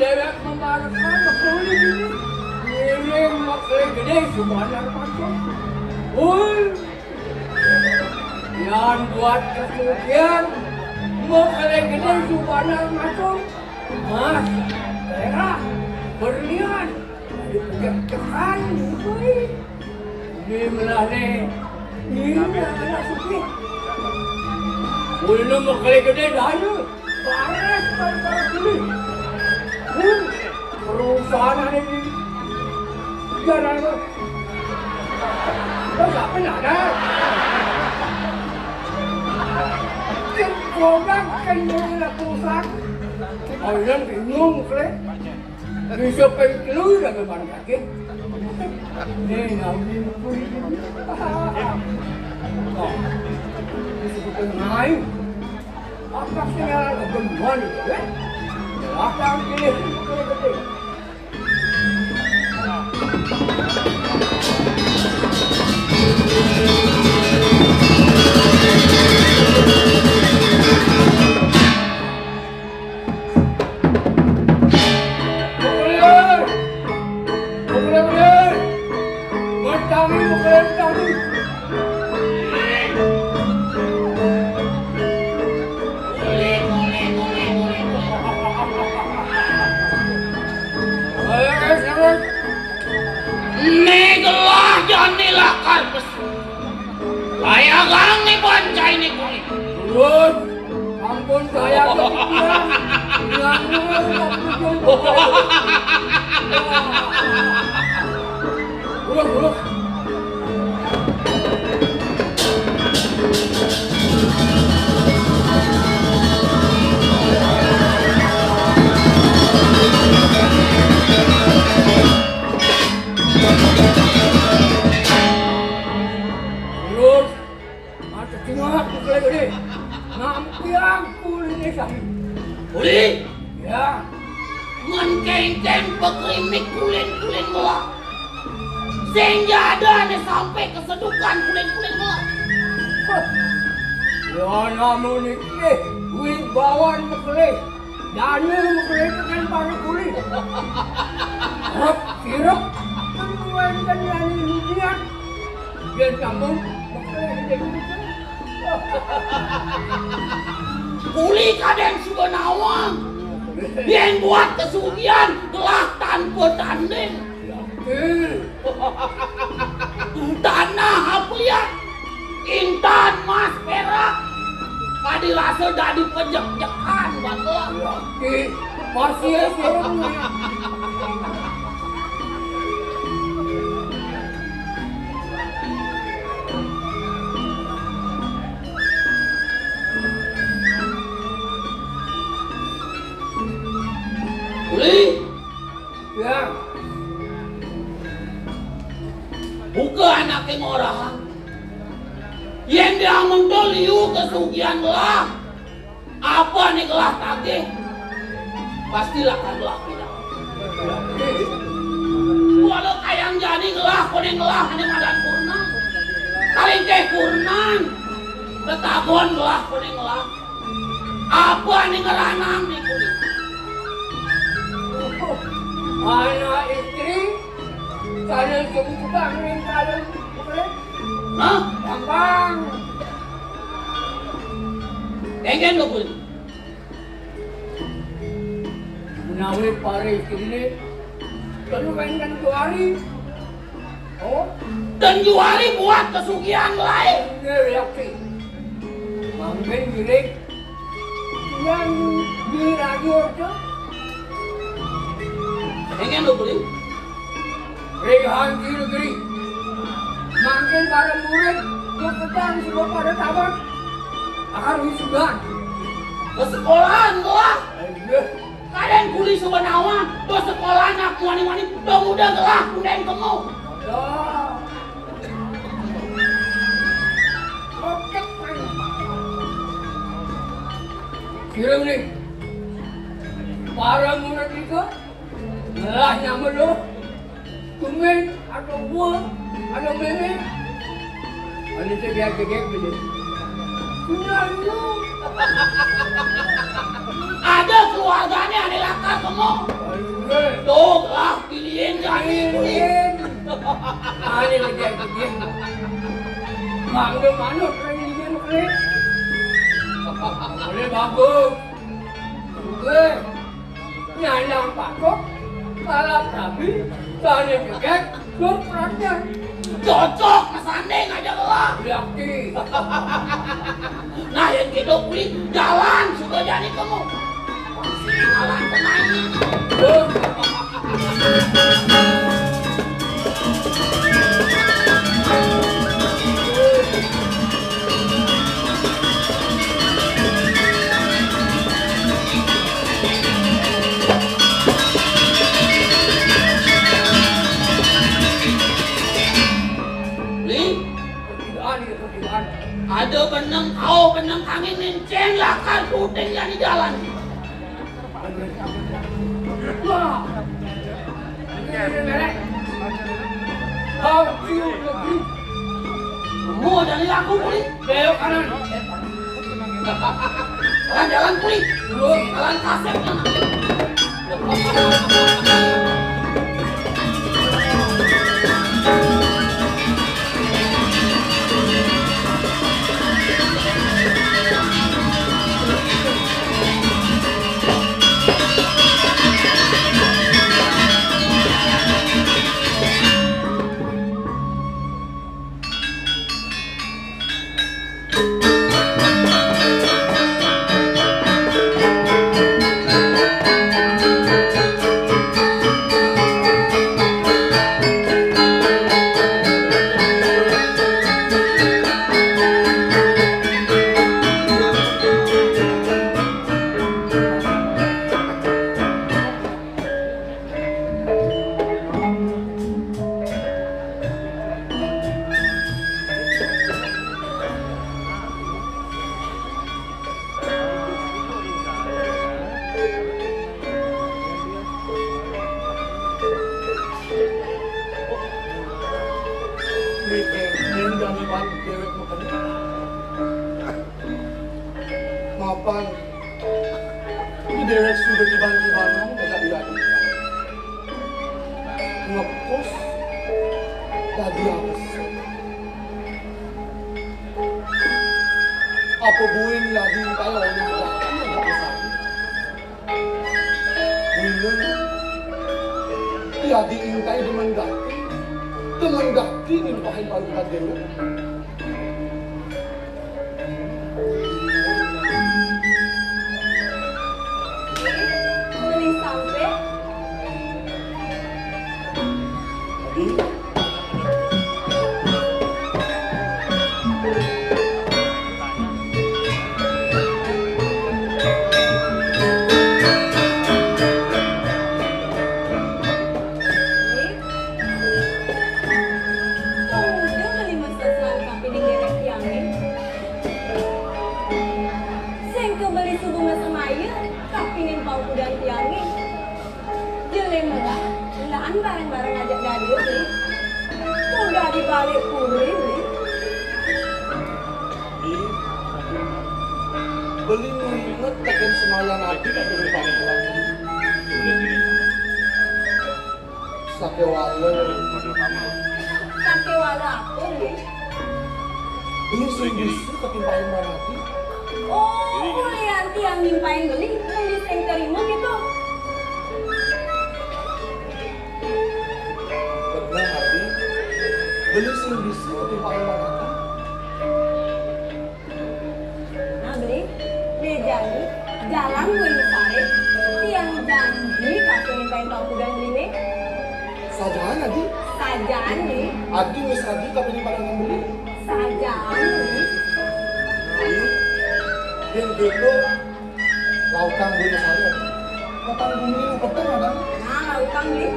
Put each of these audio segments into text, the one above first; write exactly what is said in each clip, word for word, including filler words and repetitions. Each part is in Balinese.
Déwék mamarekan Mekelé gedé. Ngiring Mekelé gedé subanar matur. Woi, yan buat kesugihan Mekelé gedé subanar matur. Mas, perak, berlian, dadi pejek-pejekan, woi. Ini melah né. Ini anak sugih. Ulun Mekelé gedé dana. Baris karo-karo beli. Hmm, perusahaan ini. Iya, dana. Terus apa nih ada? Cek godang kan perusahaan. Kalian bingung, Mekelé. Bisa ping telu dah ke Bandar Kaki. Nih, nabi kuwi. Oh, disebut lain. Apa sih yang benar, ya? Akan pilih betul-betul. Né gelah jani lakar pesu. Kayagang né bancai né kuwi. Turun. Ampun, saya kepikiran. Yang ngurus tak betul. Urus, urus. Urus. Mata cingak Mekelé gedé. Nampiang kuliné sami. Kuli? Ya. Mén kéngkén pakrimik kulin-kulin melah. Sing jada né sampé kesedukan kulin-kulin melah. Hah. Ya namun iki wibawan Mekelé. Dana Mekelé tekan para kuli. Rep, sirep. Kan kuwi kan yang ini. Biar nyambung, Mekelé gedé. Kuli kadén suba nawang. Yén buat kesugihan, gelah tanpa tanding. Yakin. Tanah apa liat? Intan, mas, perak. Kadi rasa dadi pejek-jekan, bang. Yakin. Masih ya, sih. Uli. Ya. Buka anaké ngorahan. Yén dia mentul liu kesugihan gelah. Apa né gelah tagih? Pasti lakar gelah pindah. Walau kayang jani gelah, koné gelah, ané madan Purna. Kaling téh Purna. Tetagon gelah, koné gelah. Apa né ngeranang né kulit? Anak istri, saya jemput tukang ring kalem. Hah? Gampang. Engken lho, Bun. Menawi pare kene, kenu wenten juari. Oh, dan juari buat kesugihan lain. Ngerti. Mangkin ngiring. Yang di radio itu. Engken lho, Bun. Ring Hanji Negeri. Mangkin para murid, lu petang sudah pada tamat. Akan wisudan. Ke sekolahan, Wah. Ayo. Kadén kuli semenawa, do sekolahan aku wani-wani, do muda gelah, kundén kemu. Aduh. Oke. Kira nih, para murid itu Lah, nyamuk lu. Tumben, ada gua, ada meme. Ada cegek-cegek gitu. Ada keluargane ane lakar kemo. Tuh lah, pilihin jani. Ane lagi ikutin. Mangga manut lagi dia keren. Boleh bagus. Oke. Nyandang patok, kalap rabi, tane gegek, lur perhatian. Cocok, mesanding aja lah. Yakti. Nah, yang gitu kuwi jalan sudah jadi kamu. Pasti jalan tenang. Li, ada benang, kau benang kangin nincen lakar puting yang di jalan. Wah. Mau jadi laku, Bli. Belok kanan. Jalan-jalan, Bli. Jalan kasep. Mapan, ini dewek sudah tiban-tibanan, tidak diadu. Ngepus, tadi apa sih? Apa buin lagi kaya orang datang yang tak besar? Winun, iya diingkai demen gati, demen gati nimpahin parukan dewa. Mending sampai. Tadi Sing kebeli subuh semaya, tapi ning paukudan tiangé. Jelé merah, laan bareng-bareng ajak dadi, Bli. Udah dibalik puri, Bli. Ih, beli nginget tekén semaya adi di rumah. Sakéwala. Sakéwala apa, Bli? Beli sing bisa ketimpain marati. Oh, kulian tiang nimpain beli, beli sing terima gitu. Bener, Abi. Beli sing bisa ketimpain marati. Nah, Beli, béjané jalan kuwi mesaré, tiang janji kabéh nimpain paukudan Beliné. Sajaan, Adi? Sajaan, Beli. Adi wis adi kabéh nimpain Beli? Sajaan, Beli. Beli, yén gitu, lautang Beli mesaré. Kapan bumi lu peteng, Abang? Nah, lautang, Beli.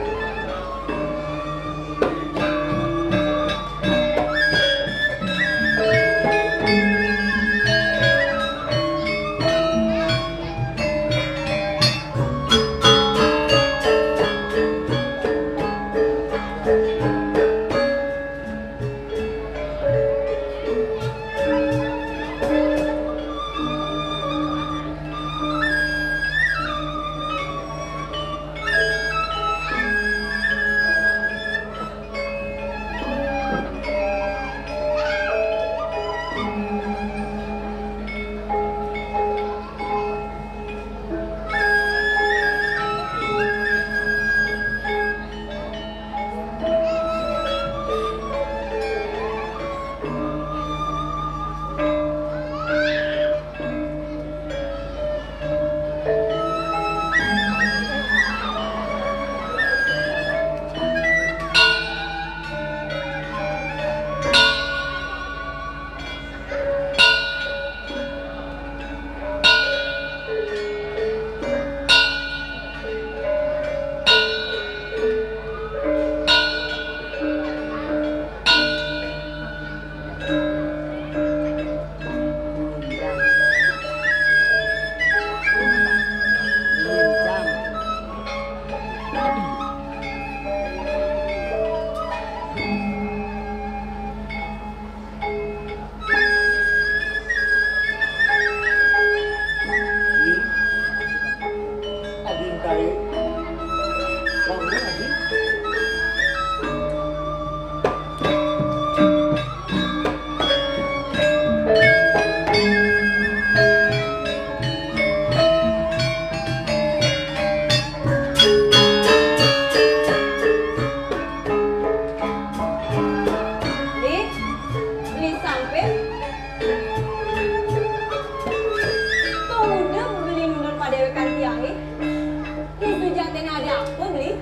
Apa, Beli?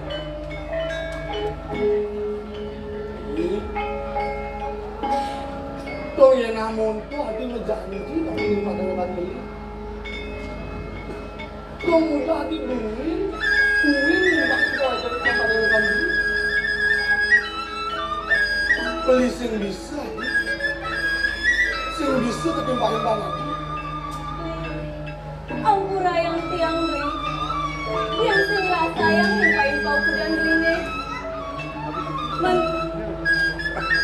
Ih. Tuh ya, namun tuh Adi ngejanji tapi ini pada orang Beli. Tuh muda Adi duit, duit ini masih kau ajarin pada orang Beli. Beli sing bisa, Adi. Sing bisa ketimpang-timpang Adi. Ampura yang tiang Beli. Tiang sing rasa yang nimpain paukuran Beli né. Men,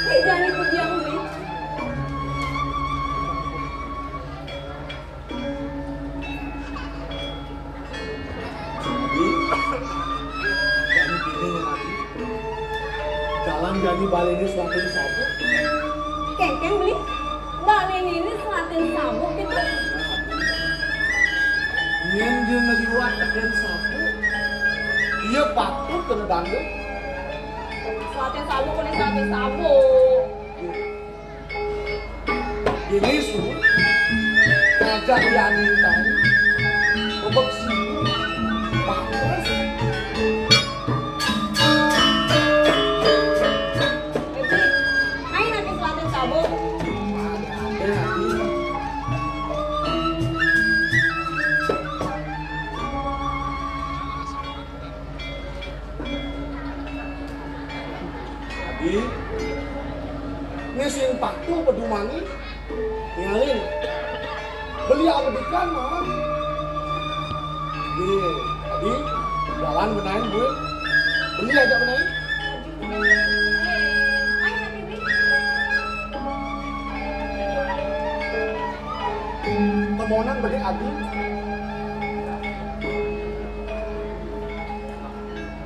dijani ku tiang Beli. Jadi, jadi gini, Adi. Jalan jani balené selatin sabuk. Kéngkén Beli, balené ini selatin sabuk gitu. Yén dia ngeliwat tekén sabuk, dia patut kena danda. Selatin sabuk, kena selatin sabuk. Ini suruh ngajak Yani tadi. Bebek sini. Panas. Eci, ayo nanti selatin sabuk. Ada nanti. Adi, ini sing patuh pedumané. Ningalin. Beli abedikan mah. Nih, Adi, jalan benain gue. Beli aja benain. Kemonan beli Adi.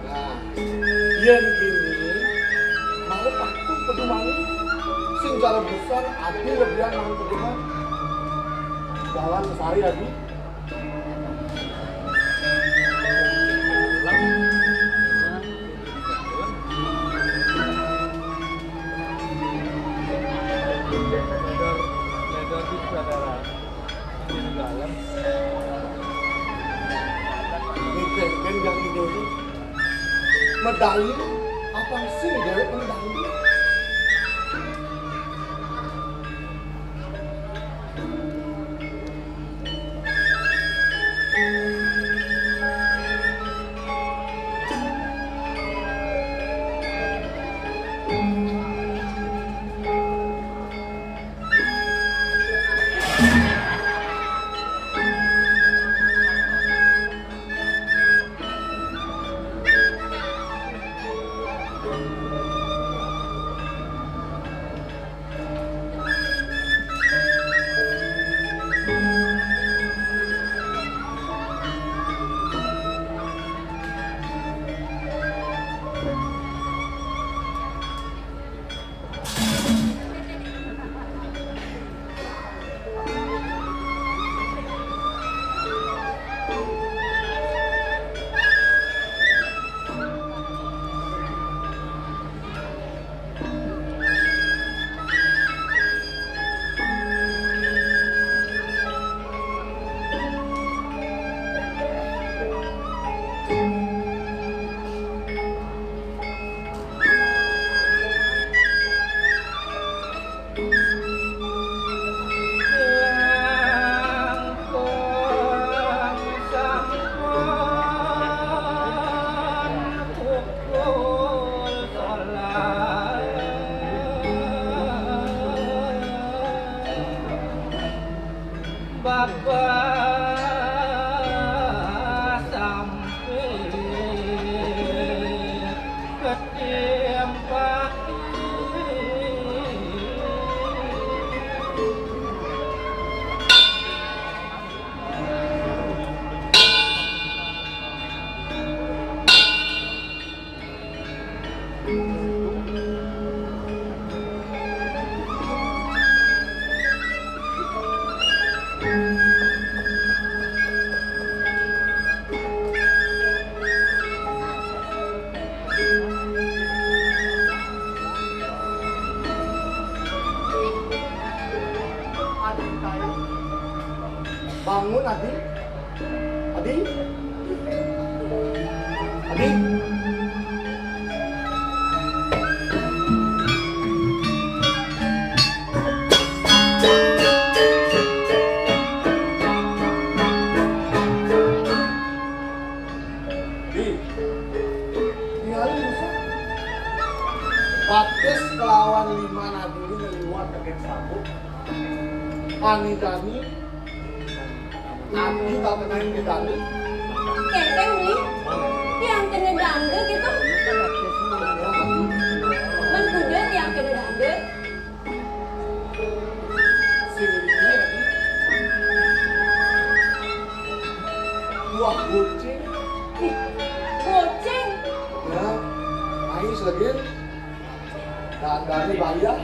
Nah, yén gini, mau patuh pedumané, sing cara besar Adi lebihan mau peduman. Jalan sehari Adi. Ledor, ledor di saudara. Di dalam. Ini kan yang ide itu. Medali apa sih déwék medali? Bapa sampai ketimpang. Bangun, Adi. Adi. Adi. Batis kelawan lima nadiri ngaliwat tekén sabuk. Ani jani, adi tatenain di tani. Kénkén, Beli, tiang kena danda kéto. Mén kuda tiang kena danda. Sing ini adi. Buah gocéng. Ih, gocéng. Ya, ais lagi. Dandané bayah.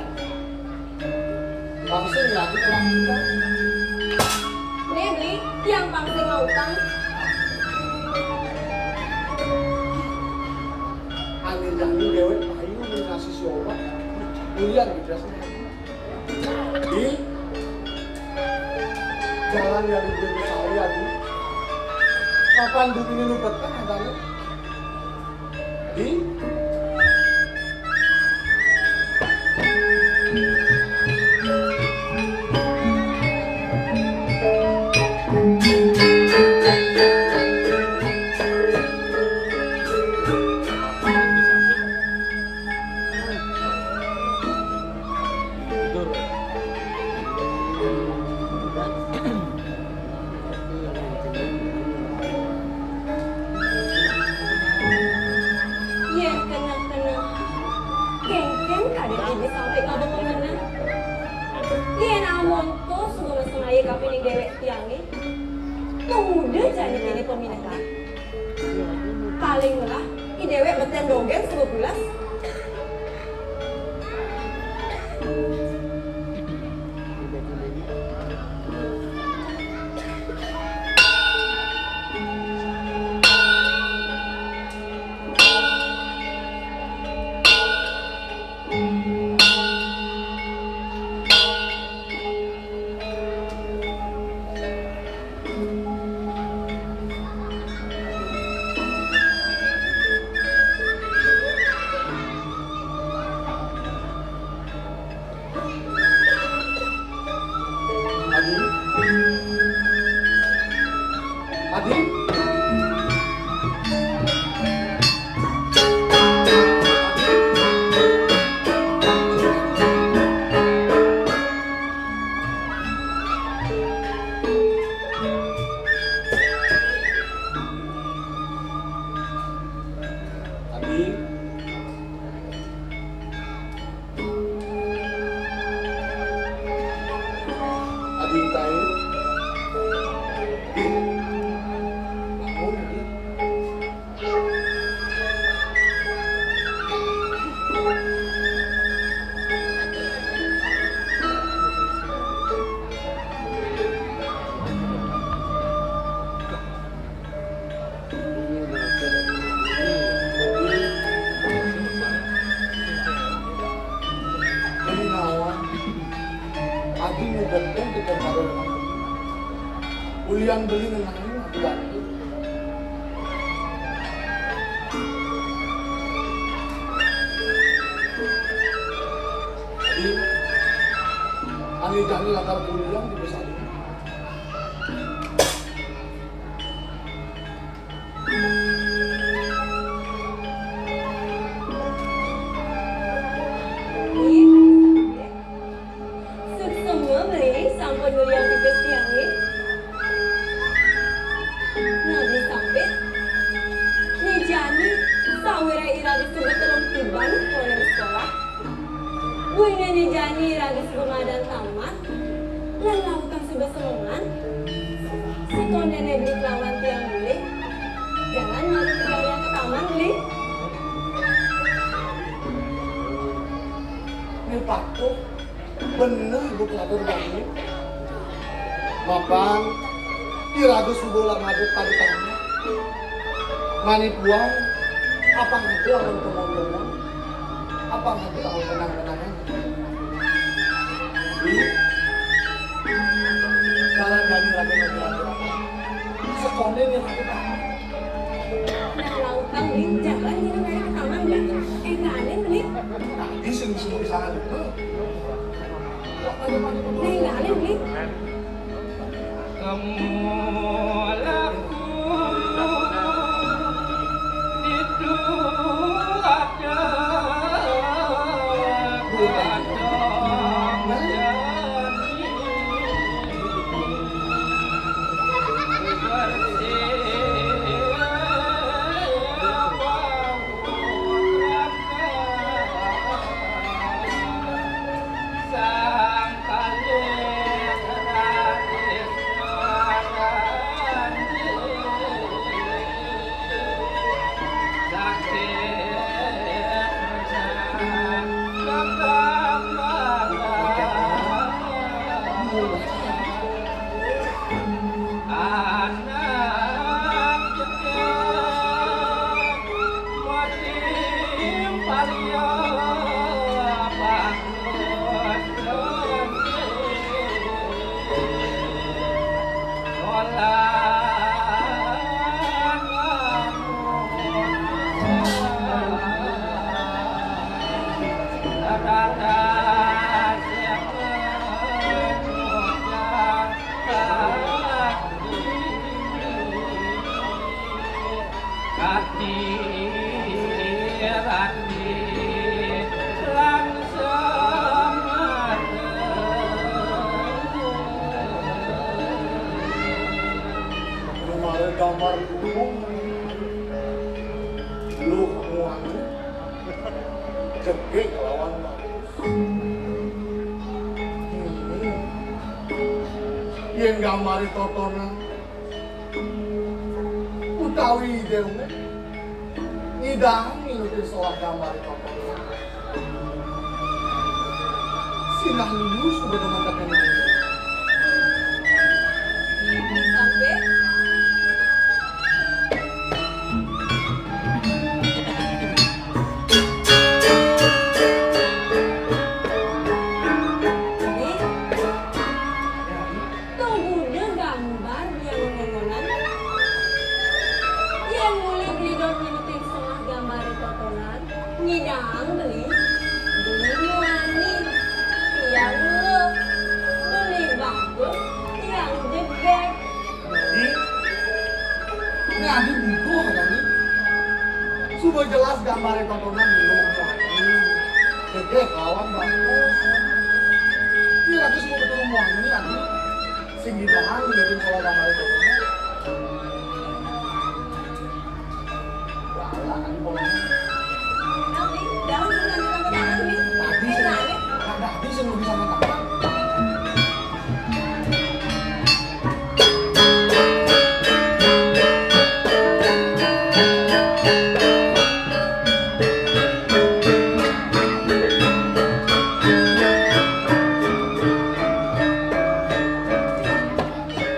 Langsung ya, aku pulang juga. Né, Beli, tiang pang sing mautang. Ané jani déwék payu ngasih si Oma. Ulian gitu ya. Di jalan yang di Gunung Sari, Adi. Kapan bumi ini numpet kan adanya? Di Yén keneh-keneh, kénkén kadén ibi sampai ngaba pameneh. Yén amonto suba masemaya kapining déwék tiangé, pemuda jani kéné paminehné. Paling melah, i déwék betén dogén suba pules. Adi? Adi? Adi? Adi, tahu? Bangun, Adi. Adi nawa? Adi mudekna tekén pada. Ulian Beli nenangin Adi. Adi, ané jani lakar kuliah di pesan. Suksma Beli sampun nguliang pipis tiangé. Nah, Beli Sampit, né jani sawiréh iraga suba telung tiban polih sekolah. Buina né jani iraga suba madan tamat, lan lautang suba semengan. Sekondéné Beli kelawan tiang mulih, jalan malu ka taman, Beli. Né patuh, beneh Ibu Kelatur Bani. Mapan, iraga suba la madep pada tamat. Mani puang, apang ada awan kemon-kemon, apang ada awan kenang-kenangan. Beli, jalan jani raga ngajar. Sekondéné raga tamat. Nah, lautang, Beli, jalan jani raga ka taman, Beli. Énggalin, Beli. Tadi sing suruh di sana. Énggalin, Beli. Kamu laku itu ada. Rani lan semana. Lumare gambar luhung, luh muani, jegeg lawan bagus. Hmm. Yen gambare totonan utawi dewe ngidang nurutin solah gambare totonan. Sinah liu suba demen tekén. Sampe. Tuh, udah gambar dia ngongonan. Yén mule beli dot nurutin solah gambare totonan, ngidang beli, beli muani, tiang luh, beli bagus, tiang jegeg. Adi, ini Adi butuh, Adi. Suba jelas gambare totonan luh muani, jegeg lawan bagus. Iya, Adi, suba betul muani, Adi. Sing ditahan, ngeliatin solah gambare totonan. Galak, Adi, pokoknya. Tadi sih, nah, tadi sih lu bisa ngatakan.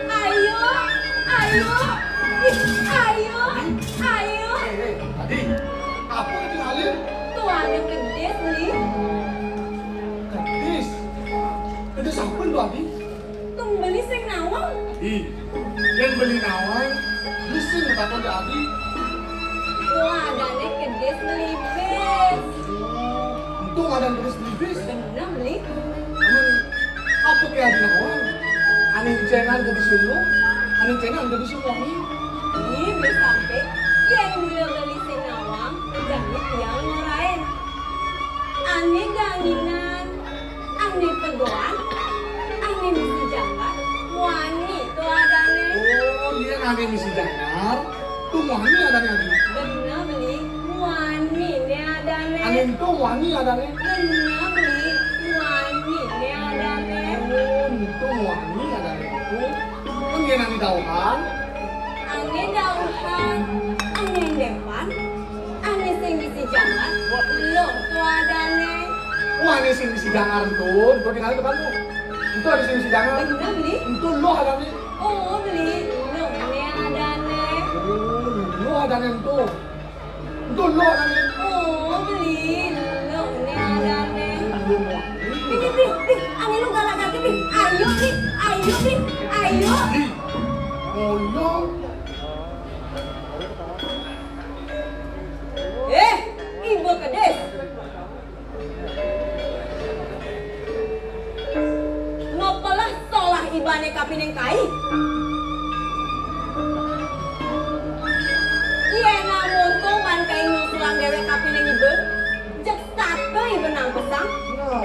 Ayo, ayo, ih, ayo, ayo. Eh, eh, Adi, apa ketinggalin? Tuh ada kedis, Li. Kedis? Kedis apa tuh, Adi? Tung beli sing nawang. Adi, yén beli nawang, beli sing takon ka Adi. Wah, adané kedis beli bis. Ento ngadan kedis beli bis. Bener, Li. Amun apa ké Adi nawang? Ané encénan kedis lu, ané encénan kedis lu, Adi. Ih, wis sampai. Yén mula beli sing nawang, jani tiang ngorain. Ané ganginan, ané tegoan, ané misi jangkar, muani to adané. Oh, yén ané misi jangkar, to muani adané, Adi. Bener, Beli, muani né adané. Ané ento muani adané. Bener, Beli, muani né adané. Oh, ento muani adané. Kan yén ané dauhan. Ané dauhan, ané dépan, ané sing misi jangkar, luh to adané. Wah, ané sing misi jangkar ento, ento tingalin depan lu. Ento ané sing misi jangkar. Bener, Beli? Ento luh adané. Oh, Beli, luh né adané. Oh, luh adané ento. Ento luh adané. Oh, Beli, luh né adané. Beli, Beli, Beli, ané lu galak-galak, Beli. Ayo, Beli, ayo, Beli, ayo. Beli. Oh, iya. Eh, iba kedis. Nopo lah solah ibané kapining kai. Yén amun tuman kai nyusulang déwék kapining iba, jeg sata iba nang pesang. Nah,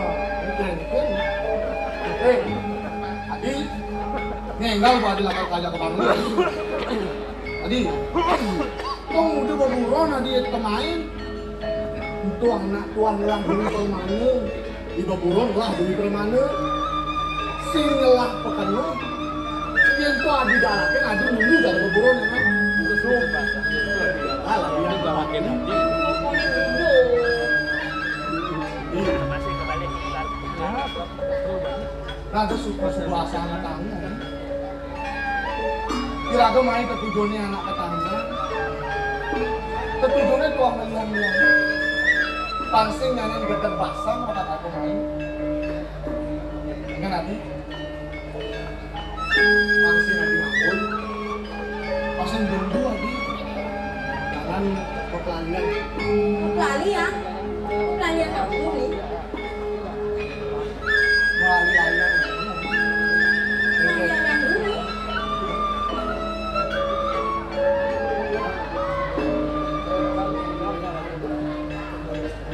itu, itu. Eh, Adi, ngénggal ba Adi lakar kajak ka Banglur. Adi, tong udah beburon Adi temain. Ento anak tuah ngelah duit permana, di beburon ngelah duit permana. Sing ngelah pekena, yén to Adi dalakin, Adi mundur dari beburon, ya kan? Betul. Alah, dia ngelakuin Adi. Rada suka-suka asal tangan. Iraga mai tetujoné anak tetangga. Tetujoné tuah melihan-lihan. Pang sing nyanyian gedeg basang, otak aku mai. Dengan Adi. Pang sing Adi ngambul. Pang sing dulu Adi. Jangan kepelalian. Kepelalian? Kepelalian apa, Beli? Melalui aliran dulu. Melalui aliran dulu.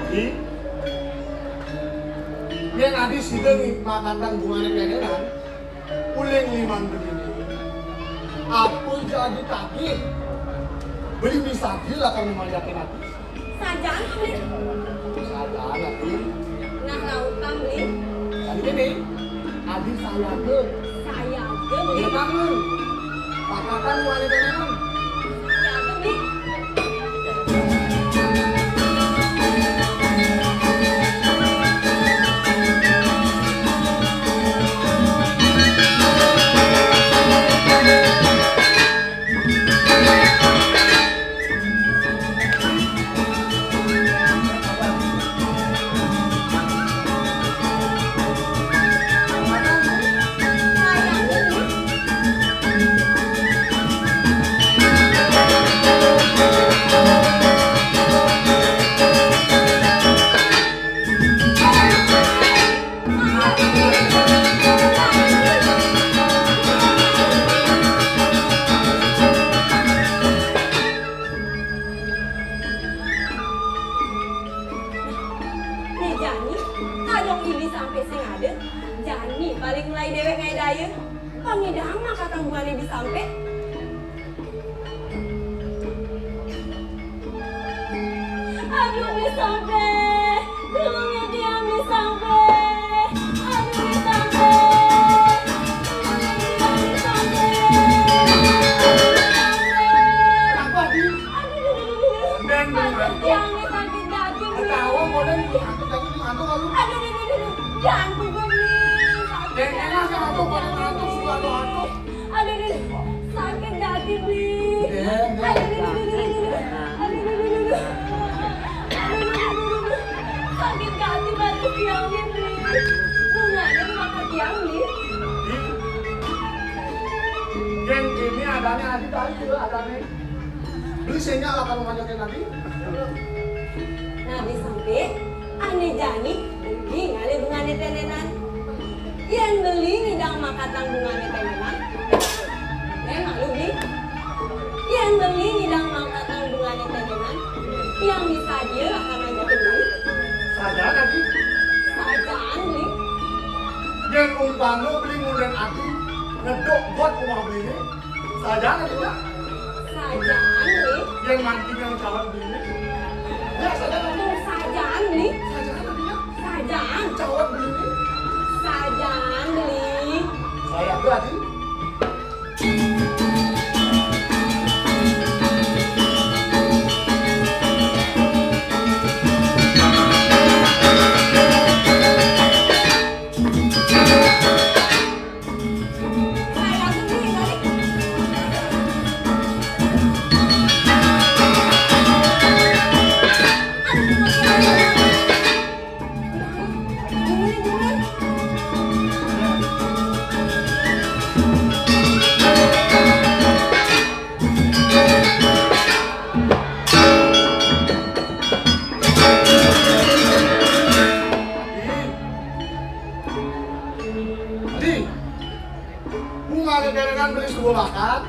Di, yén adi sida ngikmakatang bungané ténénan, uling liman beliné. Apa ja adi tagih, beli misadia lakar mamanjakin adi. Sajaan, Bli. Sajaan, adi. Nah, lautang, Bli. Adi kéné, adi sayaga. Sayaga, Bli. Iya, tangan. Pakatan bungané ténénan. Sayaga, Bli. Né jani, kadung ini sampé sing ada, jani paling mulai déwék ngai daya. Pang nyidang makatang bungané Bli Sampé. Aduh, Bli Sampé. Tulung ya tiang, Bli Sampé. Aduh, Bli Sampé. Tulung ya tiang, Bli Sampé. Aduh, Bli Sampé. Kenapa, Di? Aduh, aduh, aduh, aduh. Bén, bén, bén. Tiang nih sakit daging, Bli. Ketawa, modern, sakit daging, ngantuk, lalu. Aduh, aduh, aduh, aduh. Jangan pukul, Bli. Sakit daging. Bén, enak, ngantuk, ngantuk, suka ngantuk. Aduh, aduh, aduh. Sakit daging, Bli. Aduh, aduh, aduh, aduh. Aduh, aduh, aduh, aduh. Aduh, aduh, aduh, aduh, aduh. Sakit daging batis tiang nih, Bli. Bungané maka tiang, Bli. Yén ini adané adi tadi, adané. Beli senya lah kalau ngajakin tadi. Nah, Bli Sampé, ané jani, beli ngalih bungané ténénan. Yén beli ngidang makatang bungané ténénan, eh, malu, Bli. Yén beli ngidang makatang bungané ténénan, tiang misadia lakar ngajakin beli. Sajaan, adi. Sajaan, Bli. Yén umpama beli ngundén adi, ngeduk got umah beliné, sajaan adi, Nyak? Sajaan, Bli. Yén manting yang cawat beliné. Ya, sajaan adi. Sajaan, Bli. Sajaan adi, Nyak? Sajaan. Cawat beliné. Sajaan, Bli. Sajaan adi. Di, bungané ténénan beli suba makan,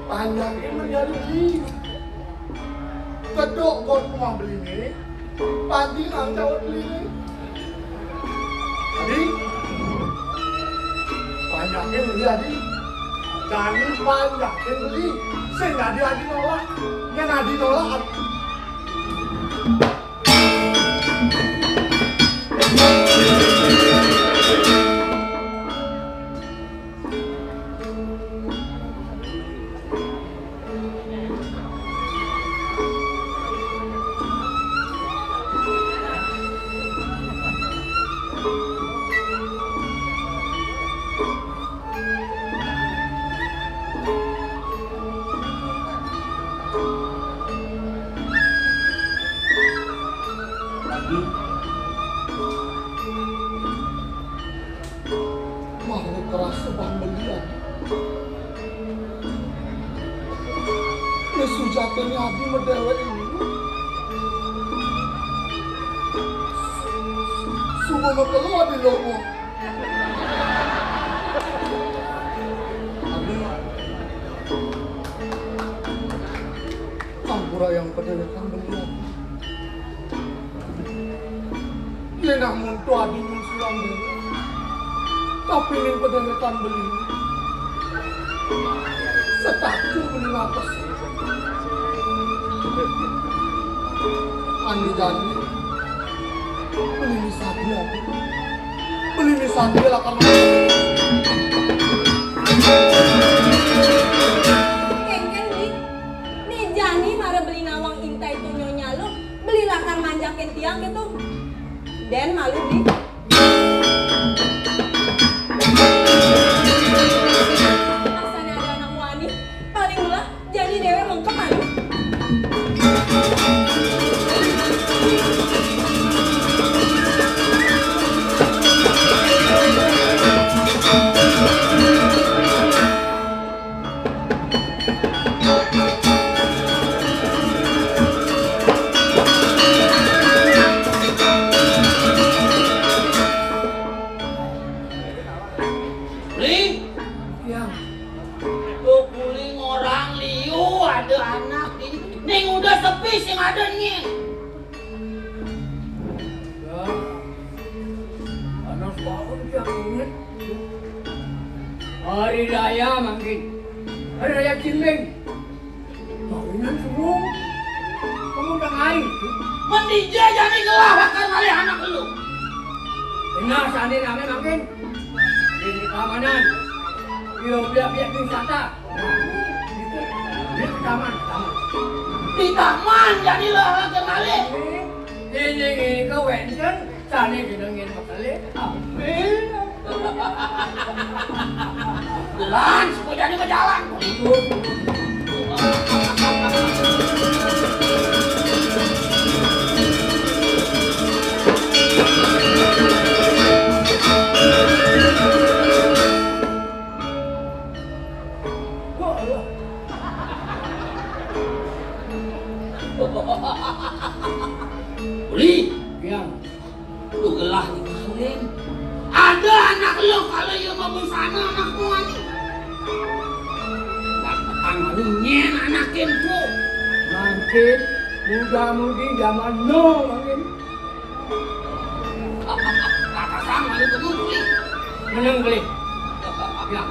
panjakin beli adi, Di. Keduk got umah beliné, pantingang cawat beliné. Adi, panjakin beli, Adi. Jani panjakin beli. Sing adi, adi nolak. Yén adi nolak, adi. Makhluk kerasa pambelian. Wis sujatiné adi madéwék ilu. Suba makelo adi lomo. Adi, ampura yang padéwékan belian. Namun tuadi mun sulang diri, tapi ning padéwékan beli. Setaku beli ngatos. Andi jani beli misadia. Beli misadia lah karena Kéngkén, Bli. Né jani mara beli nawang Intai tu Nyonya Luh, beli lakar manjakin tiang gitu. Dén malu, Bli. Asané ada anak muani, paling melah jani déwék mengkep anu. Ling, ya. Tuh kuling orang liu ada anak ini. Ning udah sepi sing ada nyén. Ya. Anak baru dia inget. Hari raya mangkin. Hari raya Cimbing. Mawinan subuh. Kamu udah ngain. Mendija jani gelah bakal ngalih anak lu. Benar sani rame mangkin. Di keamanan. Yo biak-biak wisata. Di taman, taman. Di taman jani lah bakal ngalih. Ini ini ke wénten. Sané jenengin mekelé. Amin. Bulan, supaya jadi berjalan. Uli. Ya. Lu gelah di maling. Ada anak lu kalau iya mau busana anak gua nih. Petang lu nyén anakin ku. Mangkin muda-mudi zaman no mangkin. Kata sang malu ke beli. Menang beli. Ya.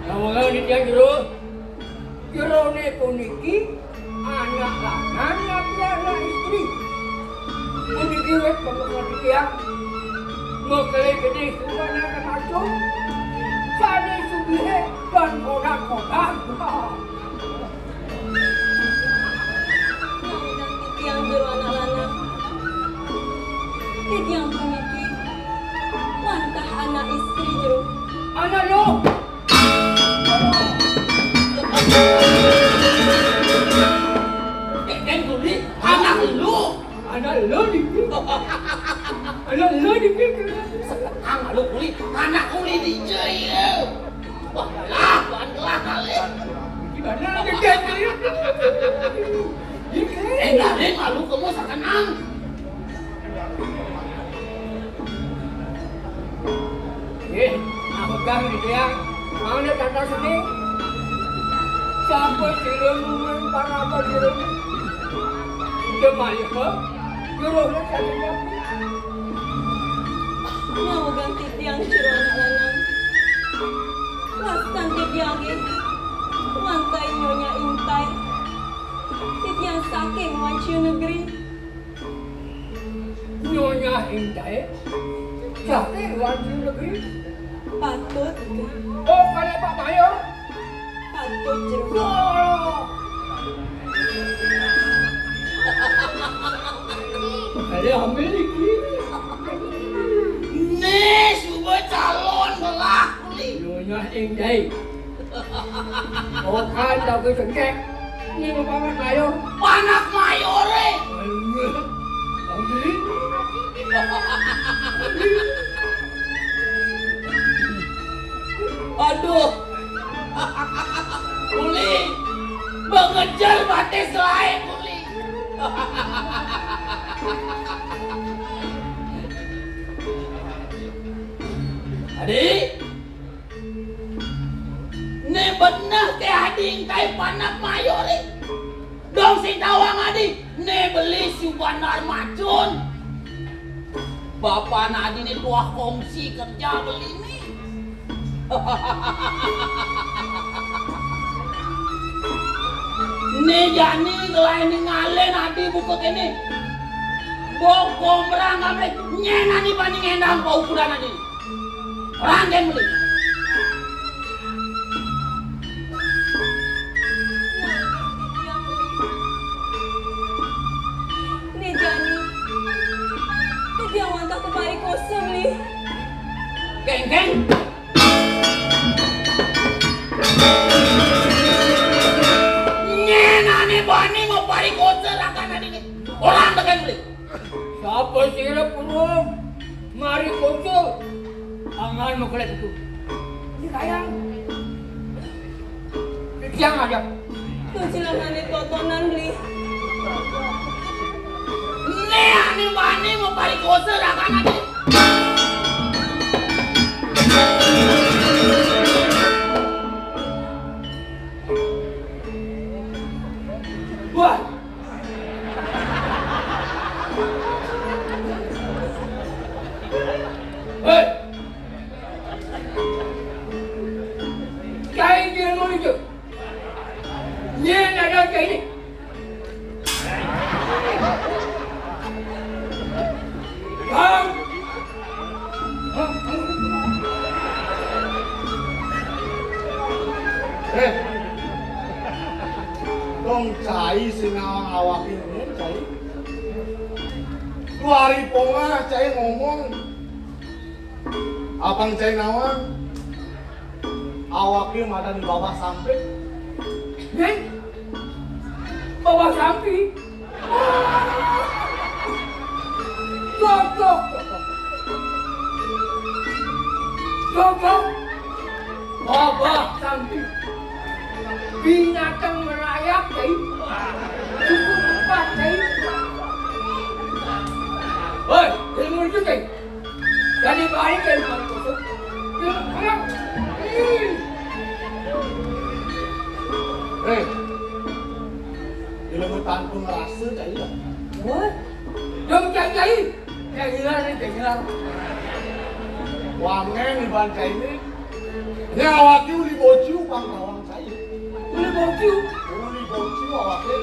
Namun di tiang jero, jerone puniki anak lanang napi anak istri. Puniki wit pemekati tiang. Mekele gedé subané kemacu. Sané sugihe dan kodak-kodak. Ngawinang titiang jero anak lanang. Titiang puniki wantah anak istri jero. Anak lu. Kén kulit anak lu. Anak lu di. Anak lu di. Anak lu kulit. Anak kulit di jaya. Wah, lah, wah, lah, kali. Gimana? Gede, gede. Éh, Raden, malu kamu sakenang. Éh, aku kan di dia. Mana tata seni? Siapa sirung, para apa sirung? Udah mari, kok? Jero, lu cari apa? Nyawegang titiang jero anak lanang. Wastan titiangé wantah Nyonya Intai. Titiang saking Wancia Negeri. Nyonya Intai? Saking Wancia Negeri? Patut. Oh, kali Pak Mayor? Patut, jero. Kali ambil iki. Nih, suba calon belah kuli. Nyonya Intai. Oh, kan, tak gue cengkek. Ini mau panas mayor. Panas mayor, éh. Ambil. Aduh. Uli, mengejar batis lain, Uli. Adi, Beneh ké adi engkai panak mayori. Dong sing tawang adi, né beli Subandar Macun. Bapané adi né tuah kongsi kerja beli né. Né jani gelai ningalin adi buka kéné. Bok gombrang amré nyén adi bani ngendang paukudan adi. Orang kén beli. Né jani, titiang wantah ka parikosa, Bli. Kéngkén. Nyén ané bani maparikosa rakan adi né. Orang tekén beli. Sapa sira purun? Mari kucul. Tangan makelek itu. Di kayang. Di tiang aja. Tuh, cilangané totonan, Bli. Né ané bani maparikosa rakan adi. Wah. Héi. Cai dia mau itu. Nyén ada cai ni. Bang. Éh. Dong cai sing nawang awaké nyén cai. Dua hari pongah cai ngomong. Apang cai nawang. Awaké madan Babah Sampik. Nyén? Babah Sampik. Cocok. Cocok. Babah Sampik. Binatang merayap, Cai. Cukup hebat, Cai. Woi, ilmu itu, Cai. Jadi baik, Cai. Ilmu. Héi. Ilmu tanpa ngerasa, Cai, ya? Wah. Dong, Cai, Cai. Cai hilang nih, Cai hilang. Wangen di ban Cai ini. Ini awaké uli bociu pang tawang Cai. Uli bociu? Uli bociu awaké.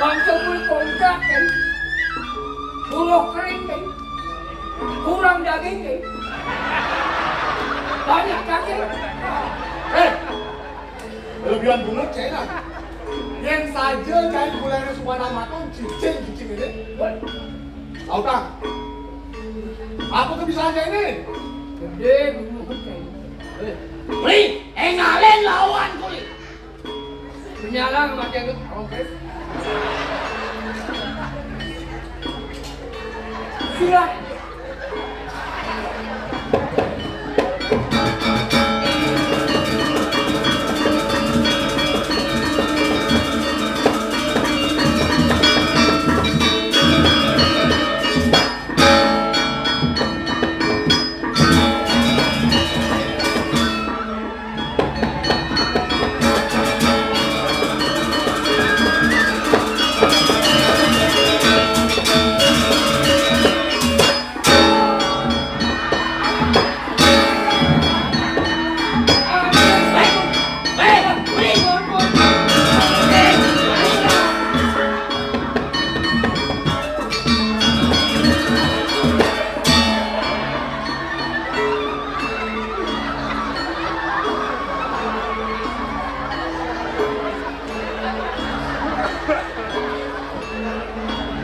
Bangsa uli kontrak, Cai. Buruh kering, Cai. Kurang daging, Cai. Banyak daging. Héi. Lebihan bungut, Cai, nah. Yén saja Cai gulana Subandar Macun, cicing, cicing ini. Tahu, Kang? Apa kebiasaan Cai ini? Gedé bungut, Cai. Éh. Beli, éngalin lawan kuli. Penyalang sama Cai, rompés. Siap.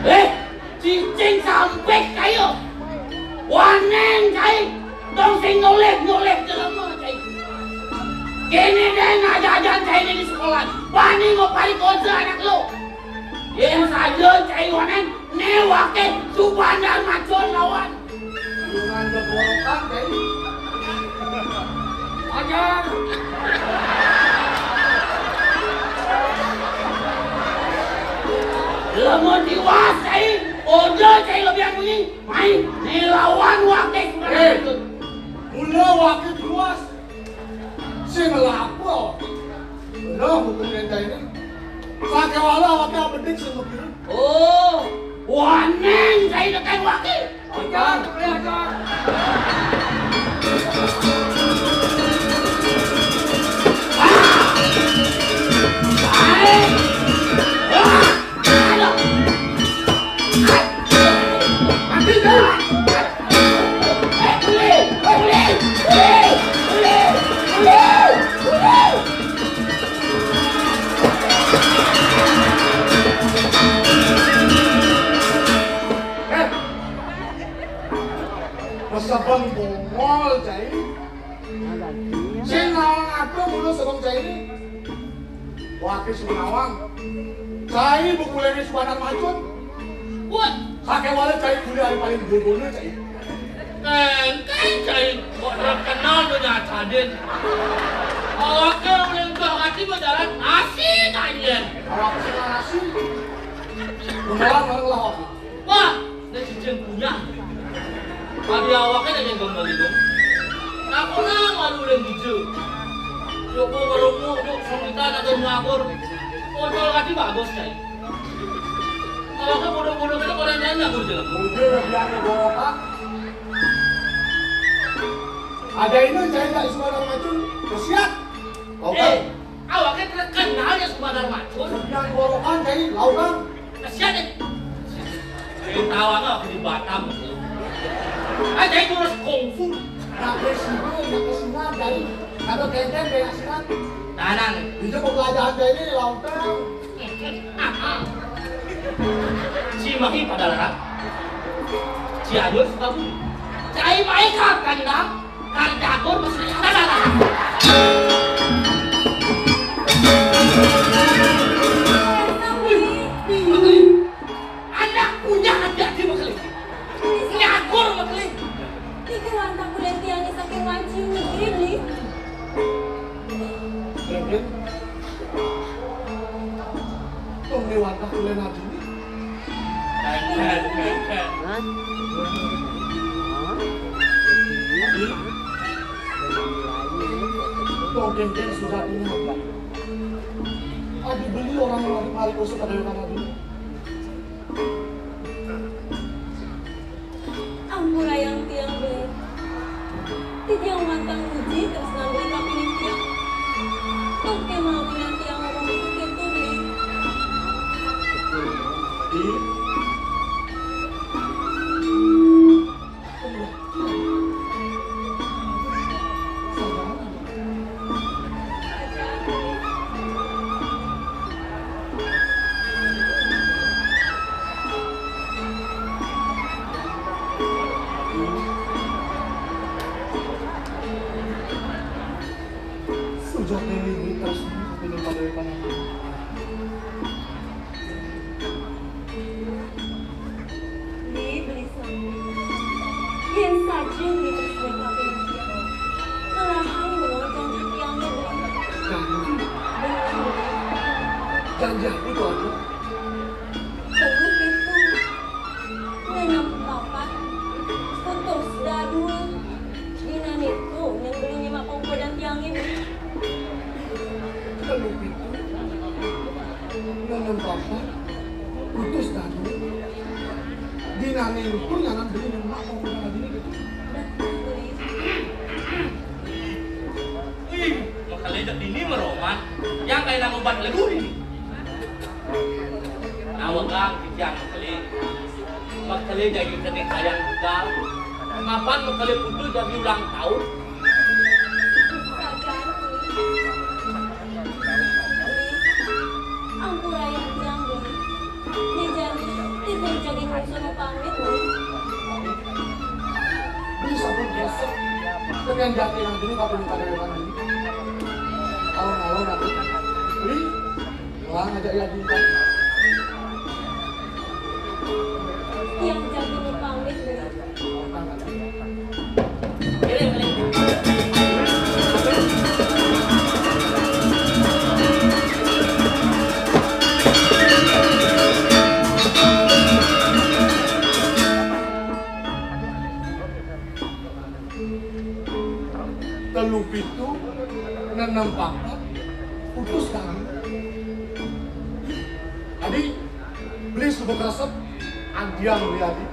Éh, cicing sampik kaya. Wanén, Cai. Dong sing nyolih-nyolih jelema, Cai. Kéné dong ngajajan Cai di sekolah. Bani maparikosa anak lu. Yén saja Cai wanén, né waké Subandar Macun lawan. Dengan beborokan, Cai. Ajar. Lamun tiwas, Cai, ojo Cai lebihan munyi, mai, né lawan waké Subandar Macun. Mula waké tiwas. Sebeng Bongol, cai. Sing nawang atur mulu Sebeng cai. Waké sing nawang. Cai bekuléné Subandar Macun. Wah, sakéwala cai kuliah ari paling bodoné, cai. Kéngkén, cai, kok terkenal tuh nyacadin. Awaké uling tuh hati mah jalan nasi, anjir. Awaké sing nasi. Beneran, beneran lah, Waké. Wah, né cicing punya. Padi awaké né yang gambar itu. Aku nang malu uling hijau. Yuk, gua ngerungu, yuk, semitan atau ngakur. Ojol kati bagus, cai. Kalau aku bodoh-bodoh kita koren nanya aku jalan. Udah, biar gorokan. Ada ini cai tak sembarang macam. Siap. Oke. Eh, awaké terkenal ya Subandar Macun. Biar gorokan cai, laukan. Kasihan deh. Cai tawa nggak di Batam. Ah, cai kurus kungfu. Nak ke sini, nak ke sini, cai. Kalau kenten, kayak sini. Tanang. Itu mau belajar cai ini, laukan. Cimahi Padalarang, Cianjur Sukabumi. Cai mai ka Kendal, ka Dagor, masih ada. Anak punya hati-hati, Makeli. Nyagor, Makeli. Tiga lantak kuliah tiangnya saking ngaji negeri, Bli. Tong déwata kulén adini. Hah? Hah? Tong kéngkén sujatiné. Adi beli orang yang lagi mari kusuk ada yang adini. Ampurayang tiang, Bli. Titiang mantang uji tresnan Bli kapining tiang. Tong ké mawinan tiang ngomong kitu, Bli. Di. Sujatiné ibu terus ini pada panah. Bli, Bli sami. Yén saja Bli tresna kaping tiang. Ngelahang mula janji tiangé, Bli. Janji? Bener, Bli. Janji apa tuh, Atu? Telu pitu. Ngenem papat. Putus dadua. Dina nitu, nyén Bli nyimak pangkodan tiangé, Bli. Telu pitu. Ngenem papat, putus dadua. Dina nitu nyanan Bli nyemak pangkodan adini kitu. Ih, makalédék dini meroman, yang kayak nang obat legu ini. Nawegang titiang Makeli. Makeli jagi kening hayang dugal. Mapan Makeli putus jagi ulang tahun. Ampura ya tiang, Bli. Né jani, titiang jagi ngungsun pamit, Bli. Beli sabun kresek. Tekan jati nang dulu kaping pada depan ini. Alon-alon aku. Beli. Wah, ngajak ya, Bli. Tiang jagi pamit, Bli. Telu pitu, nenem papat, putus kami. Adi, Beli suba kresep, antiang Beli adi.